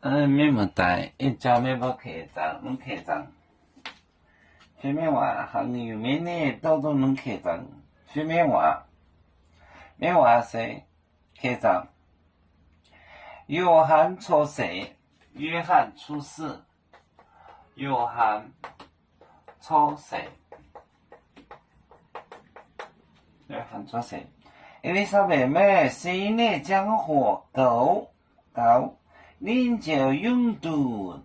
Mienh muoz-doic, ih jauv mienh mbuo keix zaangc, mv keix zaangc. Fiev mienh waac, haaix nyungc mienh ni douh duqv mv keix zaangc. Fiev mienh waac, mienh waac se keix zaangc. 约翰出世, 约翰出世, 约翰出世. E^li^saa^mbe^etc maaih sin nyei jangx-hoc goux, goux, ninh ziouc yungh duqv,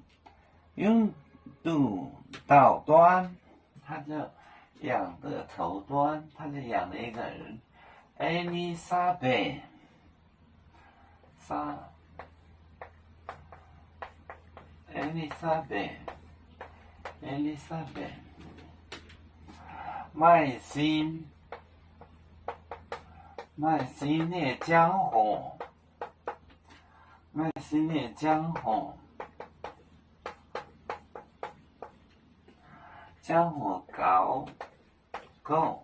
yungh duqv dauh duanv. 他就养得头端，他就养了一个儿，E^li^saa^mbe^etc. 撒，E^li^saa^mbe^etc, E^li^saa^mbe^etc maaih sin, maaih sin nyei jangx-hoc, maaih sin nyei jangx-hoc, jangx-hoc gaux gouv.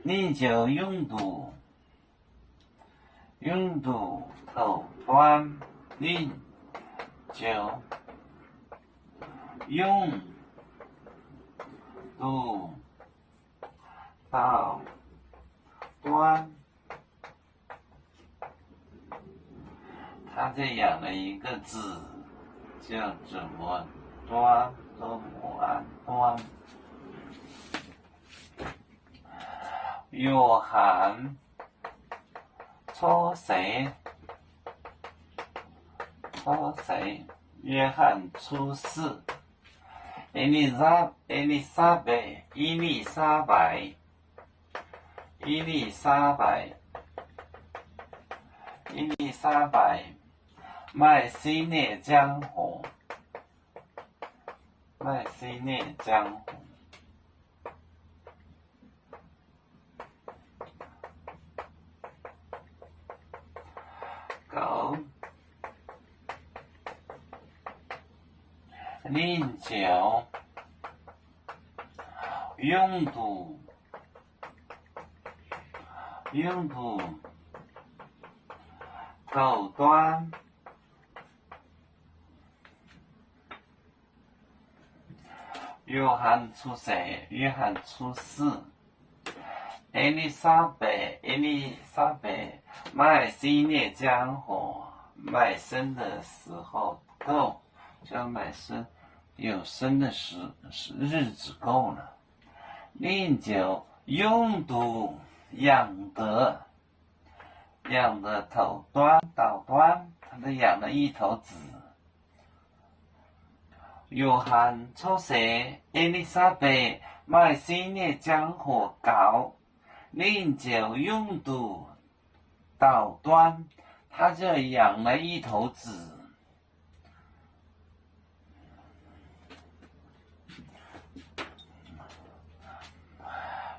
Ninh ziouc yungh duqv, yungh duqv douc duanv. Ninh ziouc yungh duqv dauh duanv. 他就养了一个子，叫做端，端，端。约翰出世，出世，约翰出世。E^li^saa, E^li^saa^mbe^etc, E^li^saa^mbe^etc, E^li^saa^mbe^etc, E^li^saa^mbe^etc maaih sin nyei jangx-hoc, maaih sin nyei jangx-hoc gaux. Ninh ziouc yungh duqv, yungh duqv douc duanv. 约翰出世，约翰出世。E^li^saa^mbe^etc, E^li^saa^mbe^etc maaih sin nyei jangx-hoc, 卖身的时候够，就卖身，有身的时，日子够了。Ninh ziouc yungh duqv 养得 养得头端，dauh duanv，他养了一头子。约翰出世，E^li^saa^mbe^etc maaih sin nyei jangx-hoc gaux. Ninh ziouc yungh duqv dauh duanv, 他就养了一头子。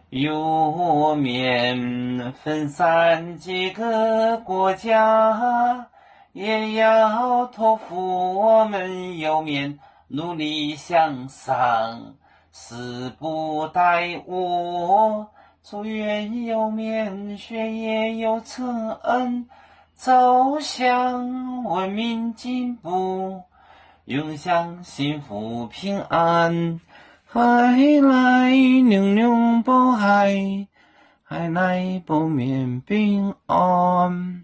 游牧民分散几个国家，也要托付我们游牧民努力向上，誓不耽误。祝愿游牧民学业有成恩，走向文明进步，永享幸福平安。 海来牛牛保海，海来保民平安。